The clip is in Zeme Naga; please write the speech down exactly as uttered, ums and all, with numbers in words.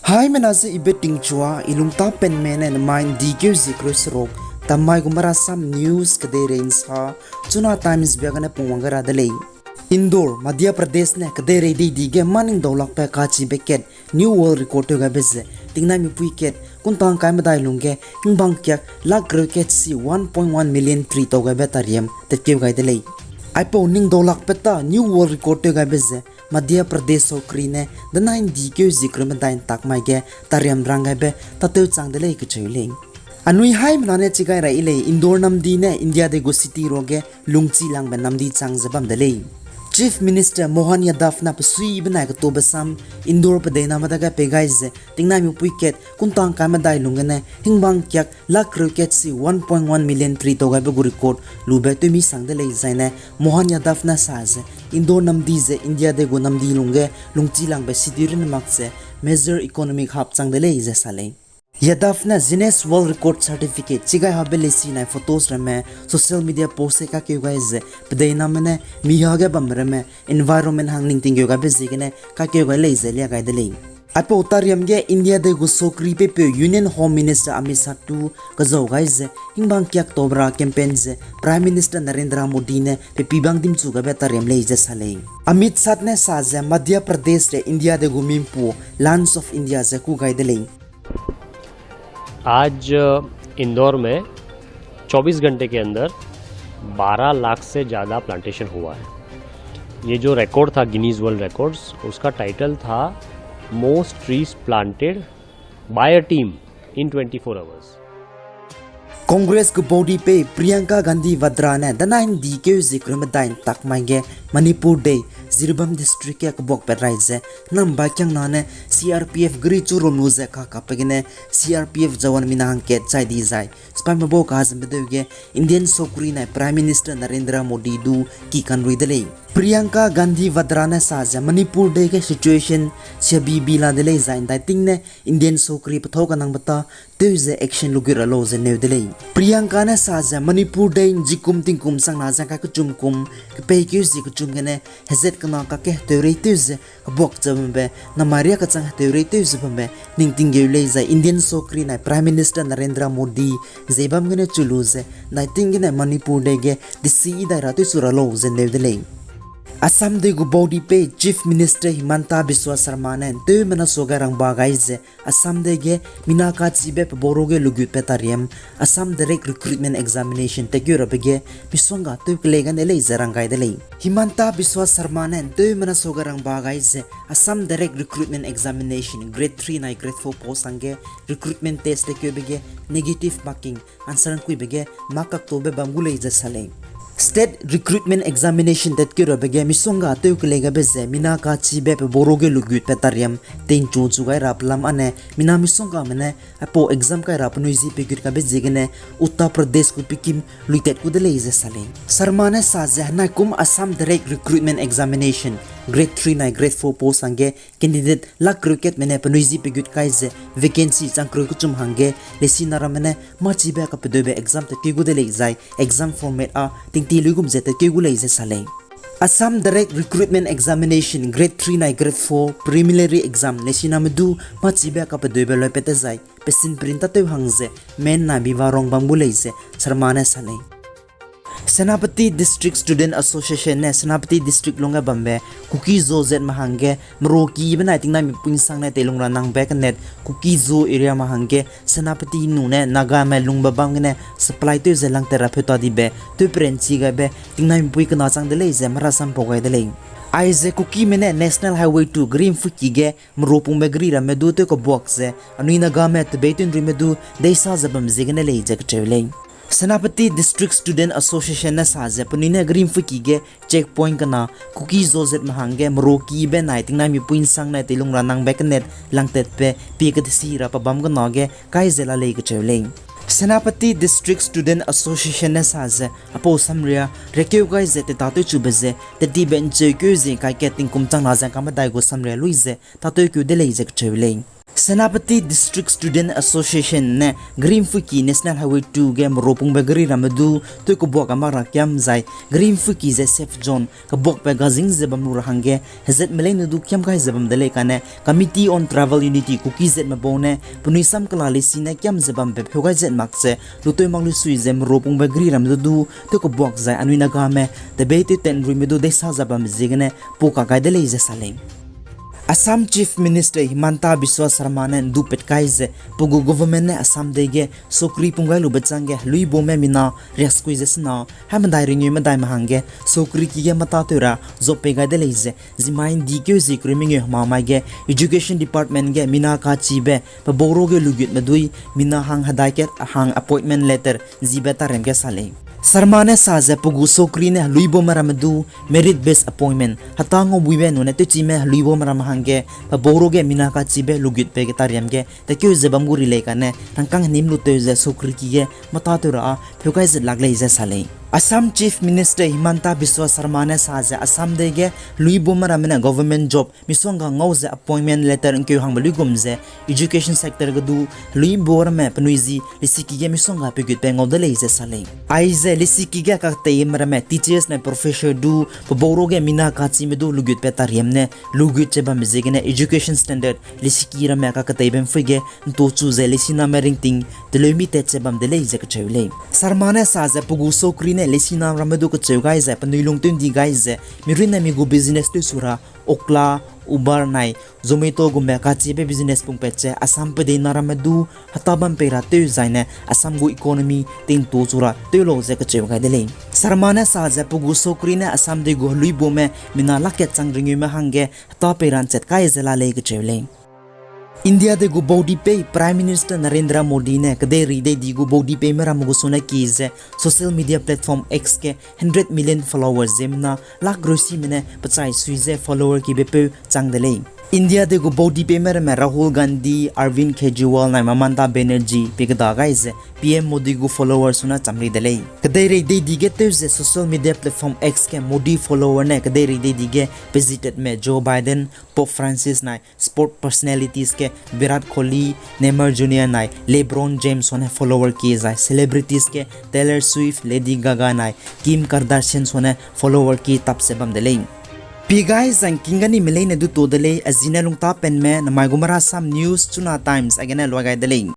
Haimena ze ibe tingchua, i lungtâ penme ne nemai ’ndi keu zie kereu seruk, tamai gu Marasam News kedeirei ’nsa, Chuna Times bia gene pungwang gai ra de lei. Indore, Madhya Pradesh ne kedeirei deidi ge mâ ning daulakbe kachibe kat New World Record tew gaibe ze, tingnaimipui kat kuntang kai medai lungge hingbang kiak lakh kereu kat si one point one million tree tau gaibe tariam tatkeu gai de lei. Aipau ning daulakbe ta New World Record tew gaibe ze, Madhya Pradesh sokri ne denai ’ndi keu zie kereu medai ’ntak mai ge tariam rang gaibe tâtew chang de lei kacheu lei. Anui haimena ne chi gai ra yi lei, Indore namdi ne India dei gu city ruage lungchilangbe namdi chang ze bam de lei. Chief Minister Mohan Yadav ne pesui benai ketube sam Indore pedeiname dage pei gai ze, tingnaimipui kat kuntang kai medai lung gene hingbang kiak lakh kereu kat si one point one million tree tau gaibe gu record lube tewmi sang de lei zaine Mohan Yadav ne sa ze, Indore namdi ze India dei gu namdi lungge lungchilangbe city runne mak ze major economic hub chang de lei ze sa lei. Yadav ne Guinness World Record Certificate chi gai habe lesi nai photos ramme social media post e kakeu gai ze, pedeiname ne miha ge bambe ramme environment hang ningting geu gaibe ziegene kakeu gai lei ze lia gai de lei. Aipau tariam ge India dei gu sokri peipeu Union Home Minister Amit Shah tu kezau gai ze, hingbang kiak tobra campaign ze Prime Minister Narendra Modi ne pepibang dimchu gaibe tariam lei ze sa lei. Amit Shah ne sa ze Madhya Pradesh re India dei gu mimpu Lungs of India ze kû gai de lei. आज इंदौर में चौबीस घंटे के अंदर बारह लाख से ज़्यादा प्लांटेशन हुआ है। ये जो रिकॉर्ड था गिनीज वर्ल्ड रिकॉर्ड्स, उसका टाइटल था Most trees planted by a team in twenty four hours। Congress gu baudi pei Priyanka Gandhi Vadra ne danai ’ndi keu zie kereu medai ’ntak mai ge Manipur dei Jiribam District ge kebuakpat rai ze, nambai kiangna ne C R P F geri chu rum lu ze kakapbe gene C R P F jawan mina hangkat chai di zai, sipaime bau kazembedeu ge Indian sokri nai Prime Minister Narendra Modi du ki kanrui de lei. Priyanka Gandhi Vadra ne sa ze Manipur dei ge situation siabibi la de lei zai ’ndai ting ne Indian sokri pethau kanangbe ta tew ze action lugut ra lau ze neu de lei. Priyanka ne sa ze Manipur dei ’njikum tingkum changna ze ’ngkai kechum kum, kepei keu zie kechum gene hezat kena kakge heteurei tew ze kebuak ze bambe, namai riâ kechang heteurei tew ze bambe ningting geu lei zai Indian sokri nai Prime Minister Narendra Modi zei bam gene chu lu ze ’ndai ting gene Manipur dei ge desi dai ra tewchu ra lau ze neu de lei. Assam dei gu baudi pei Chief Minister Himanta Biswa Sarma ne ’nteumena suage rangba gai ze, Assam dei ge mina kachibe peboro ge lugutbe tariam, Assam Direct Recruitment Examination tatkeu rabe ge misongga tew kelei gane lei ze rang gai de lei. Himanta Biswa Sarma ne ’nteumena suage rangba gai ze, Assam Direct Recruitment Examination Grade three nai Grade four post hangge recruitment test tatkeube ge negative marking answer ’ngkuibe ge mark kaktobe bam gu lei ze sa lei. State Recruitment Examination tatkeu rabe ge misongga tew kelei gabe ze mina kachibe peboro ge lugutbe tariam, tei'nchu chu gai ra pelam âne mina misonggame ne aipau exam kai ra penui zi pegut kaibe ziegene Uttar Pradesh gu pikim luitat ku de lei ze sa lei. Sarma ne sa ze henaikum Assam Direct Recruitment Examination Grade three nai Grade four post hangge candidate lakh kereu katme ne penui zi pegut kai ze vacancy chang kereu kechum hangge lesina ramme ne mâchibe kapedeube exam tatkeu gu de lei zai exam format â tingti luigum ze tatkeu gu lei ze sa lei. Assam Direct Recruitment Examination Grade three nai Grade four Preliminary Exam lesiname du mâchibe kapedeube loipat te zai pesin perin tâtew hang ze main nai biwa rong bam gu lei ze Sarma ne sa lei. Senapati District Student Association ne Senapati District lungge bambe Kuki-Zo zatme hangge meroki benai tingnaimipui ’nsangne teilung ra nangbe kenet Kuki-Zo area me hangge Senapati nu ne Nagame lungbe bam gene supply tew ze langtat ra peu ta dibe tewperanchi gaibe tingnaimipui kena chang de lei ze marasam pau gai de lei. Aize Kukime ne National Highway two geri ’mpuiki ge meropungbe geri ramme du tew kebuak ze anui Nagame tebeitew'nruime du deisa ze bam ziegene lei ze kacheu lei. Senapati District Student Association ne sa ze penui ne geri ’mpuiki ge checkpoint kena Kuki-Zo zatme hangge meroki benai tingnaimipui ’nsangne teilung ra nangbe kenet langtatbe pie kedesi ra pebâm kena ge kai ze la lei kacheu lei. Senapati District Student Association ne sa ze aipau samria rekeu gai ze tetâtewchube ze tetibe ’ncheukeu zie ’ngkai kat tingkum changna ze ’ngkamedai gu samria lui ze tâtewkeu de lei ze kacheu lei. Senapati District Student Association ne Grimfuiki National Highway two ge meropungbe gari ramme du tew kebuak a mak ra kiam zai Grimfuiki ze safe zone kebuakbe gazing ze bam lu ra hangge hezatme leine du kiam gai ze bam de lei kane Committee on Tribal Unity Kuki zatme bau ne penui sam kela lesi ne kiam ze bambe pheu gai zat mak ze lutew mak lu sui ze meropungbe gari ramme du du tew kebuak zai anui Nagame tebei tew tenruime du deisa ze bambe ziegene pau ka gai de lei ze sa lei. Assam Chief Minister Himanta Biswa Sarma ne ndu pat kai ze pe gu government ne Assam dei ge sokri pung gai lube changge heluibome mina riakskui ze sena haimedai ringeu medai me hangge sokri ki ge mâtâtew ra job pei gai de lei ze zimai ndi keu zie kereu mengeu hema mai ge Education Department ge mina kachibe pe bauro ge lugutme dui mina hang hedai kat hang appointment letter nzibe tariam ge sa lei. Sarma ne sa ze pe gu sokri ne heluibome ramme du merit based appointment heta ngaubuibe nune tewchime heluibome ramme hangge pe bauro ge mina kachibe lugutbe ge tariam ge tekeu ze bam gu ri lei kane rangkâng henim lutew ze sokri ki ge mâtâtew ra a pheu gai zat lak lei ze sa lei. Assam Chief Minister Himanta Biswa Sarma ne sa ze Assam dei ge heluibome ramme ne government job misongga ngau ze appointment letter ngkeu hangbe luigum ze education sector ge du heluibome ramme penui zi lesiki ge misongga pegutbe ngau de lei ze sa lei. Aize lesiki ge kaketeime ramme teachers nai professor du pe bauro ge mina kachime du lugutbe tariam ne lugut ze bambe ziegene education standard lesiki ramme kaketeibe mfui ge ntochu ze lesiname ringting teleumi tat ze bam de lei ze kacheu lei. Sarma ne sa ze pe gu sokri ne lesina ramme du kacheu gai ze penui lungtew ndi gai ze mirunne mi gu business tewsu ra Ola, Uber nai Zomato gumbe kachibe business pungpat ze Assam pedeina ramme du heta bam pei ra tew zaine Assam gu economy tingtochu ra tew lau ze kacheu gai de lei. Sarma ne sa ze pe gu sokri ne Assam dei gu heluibome mina lak kat chang ringeume hangge heta pei ra nchat kai ze la lei kacheu lei. India dei gu baudipei Prime Minister Narendra Modi ne kedeirei deidi gu baudipeime ramme gu sune ki ze social media platform X ge hundred million followers ziemmena lak reusime ne pechai sui ze follower kibepeu chang de lei. India dei gu baudipeime ramme Rahul Gandhi, Arvind Kejriwal nai Mamata Banerjee pe keda gai ze P M Modi gu follower suna chamri de lei. Kedeirei deidi ge tew ze social media platform X ge Modi follower ne kedeirei deidi ge pezitatme Joe Biden, Pope Francis nai sport personalities ge Virat Kohli, Neymar Junior nai LeBron James sune follower ki zai celebrities ge Taylor Swift, Lady Gaga nai Kim Kardashian sune follower ki tap ze bam de lei. Pi gai zangking gani me leine du to de lei, a zine lungta penme namai gu Marasam News Chuna Times agene luai gai de lei.